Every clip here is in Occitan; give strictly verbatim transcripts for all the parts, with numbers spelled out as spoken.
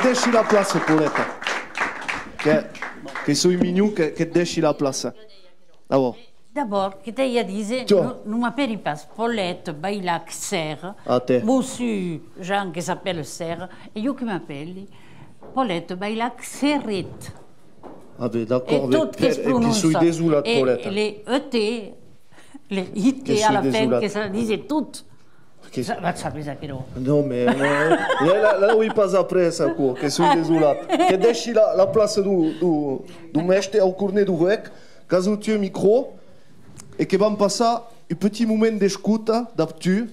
Dèishi la plaça, Pauleta. Que, que soi mignon, que, que dèishi la plaça. D'abòrd. D'abòrd, que t'ai a díser, non, non m'apèri pas Paulette Bailac Serre. Mossur Jean que s'apèla Serre, e jo que m'apèli Paulette Bailac Serret. Ah ben, d'acòrd, e tot que se prononça. Que soi desolat, Paulette. E le E T, le I T a la fin, que se dise tot. Vas saber aquerò. Non, mais, euh, là, là, là, oui, pas après, ça, quoi, que soi desolat. Que dèishi la, la plaça du, du, du mèste au cornet du huec, qu'as agut un micro, e que vam passar un petit moment d'escota dab tu.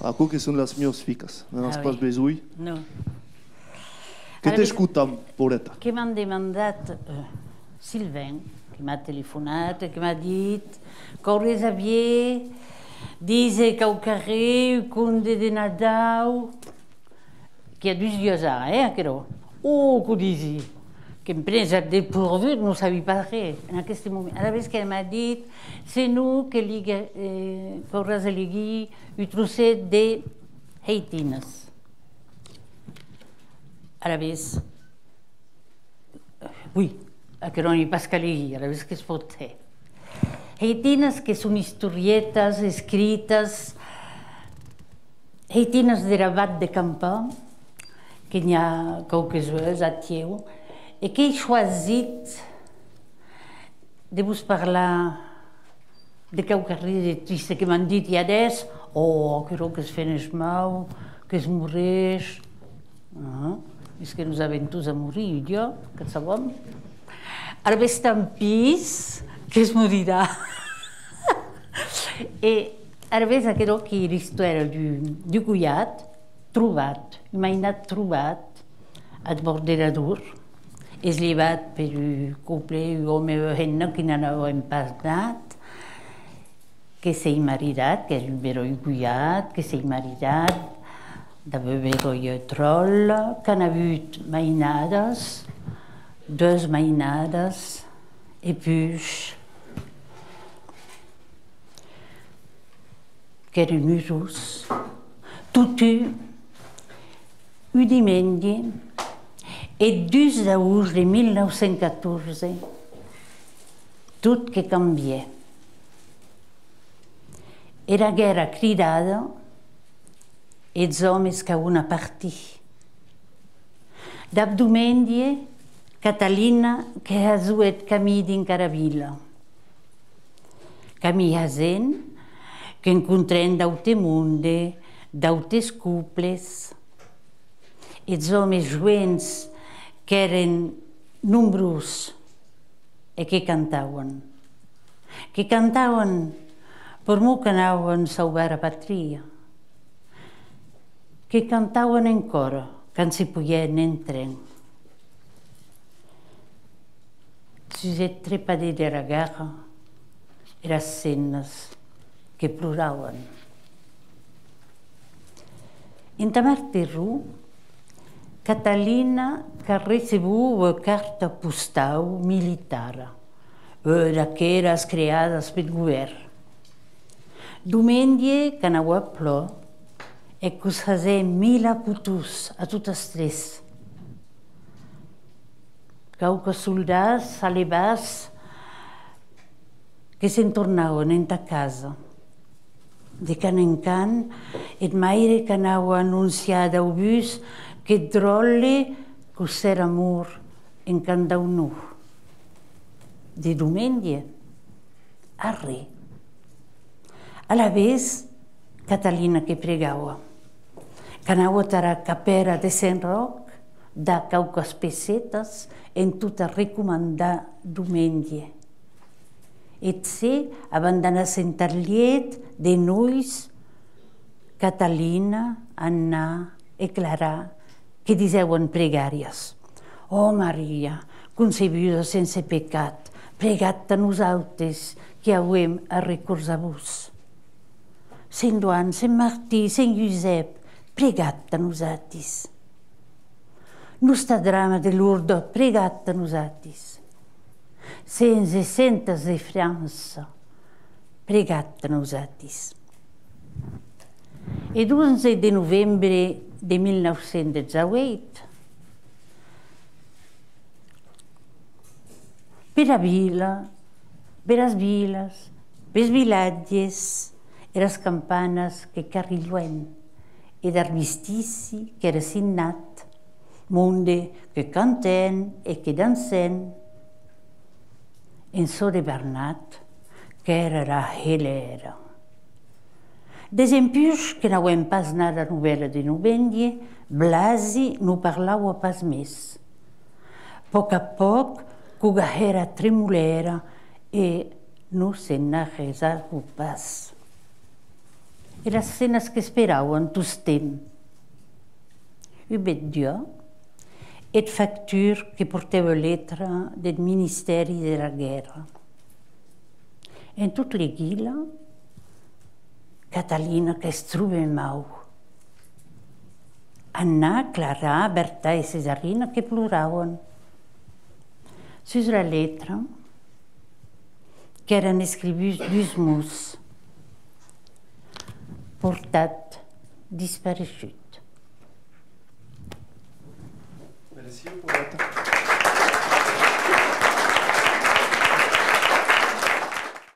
Aquò que son las mias ficas, n'as pas besonh. Non. Que t'escotam, Pauleta. Que m'an demandat, euh, Sylvain, que m'a telefonat, que m'a dit: «Quauretz a vier díser quauquarren, un conde de Nadau», qu'i a dus dias ara, eh, aquerò. Oh, que'u disi, que'm prenguèt al despourvut, non sabi pas res en aqueste moment. Alavetz que m'a dit: «Senon que ligue, eh, quauràs a legir un trocet de Heitinas.» Alavetz, oui, aquerò n'ei pas qu'a legir, alavetz que's pòt hèr. Heitinas que son istorietas escritas, heitinas dera Vath de Campan, que n'i a quauques ues aciu, e qu'èi choisit de vos parlar de quauquarren de triste que m'an dit i a adès: «Oh, aquerò que's feneish mau, que's moreish.» Ah, es que nos avem tots a morir, un dia, que sabem. Alavetz tant pis, que's morirà. E alavetz aquerò qu'ei l'istòria d'un, d'un gojat trobat, un mainat trobat ath bòrd dera Dor, eslhevat per un cople, un òme e ua hemna que n'anavan pas nat, que s'ei maridat, qu'ei un beròi gojat, que s'ei maridat dab ua beròia tròlla, qu'an avut mainadas, dues mainadas, e puish qu'èren urós. Totun, un dimenge, eth dus d'agost de mil nau cents catorze, tot que cambiè. Era guèrra cridada, eths òmes qu'avon a partir. Dab Domenge, Catalina que hasoè eth camin dinc ara vila. Camin hasent, qu'encontrèn d'aute monde, d'autes coples, eths òmes joens qu'èren nombrós e que cantauen. Que cantauen, pr'amor qu'anauen sauvar era patria. Que cantauen encòra, quand se pogèn en tren. Sus eth trepadèr dera gara, eras hemnas que plorauen. Entà Marteron, Catalina qu'a recebut ua carta postau militara, ua d'aqueras creadas peth govèrn. Domenge qu'anaua a plò e que'us hasè mila potons a totas tres. Quauques soldats alevats que se'n tornauen entà casa. De can en can, eth maire qu'anaua anonciar dab bus qu'eth dròlle que'us èra mort en Camp dau Nòrd. De Domenge, arren. Alavetz, Catalina que pregaua. Qu'anaua tara capèra de Sent Ròc dar quauques pessetas en tot arrecomandar Domenge. Eth ser, abans d'anar-se entath liet de noits, Catalina, Anna e Clara que disèuen pregàrias. Ò Maria, concebuda sense pecat, pregatz tà nosautes qui auem arrecors a vos. Sent Joan, Sent Martin, Sent Josèp, pregatz tà nosatis. Nòsta Drama de Lorda, pregatz tà nosatis. Sents e Sentas de França, pregatz tà nosatis. Eth onze de novembre de mil nau cents dètz-a-ueit, Pera vila, peras vilas, pes vilatges, eras campanas que carrilhèn, eth armistici qu'ère signat, monde que cantèn e que dancèn. En çò de Bernat, qu'ère era helèra. Desempuish que n'auem pas nada novèla de Novendie, Blasi non parlava pas mès. Pòc a pòc, coga hèra tremolèra e non se n'arresava pas. Eras scenas qu'esperavan tostemp. Un bèth dia, eth factur que portèva letra deth Ministèri dera Guèrra. En tot legir-la, Catalina que's trobè mau. Anna, Clara, Berta e Cesarina que ploravan. Sus la letra, qu'èran escrivuts dus mots: portat, dispareishut. Mercé, poèta.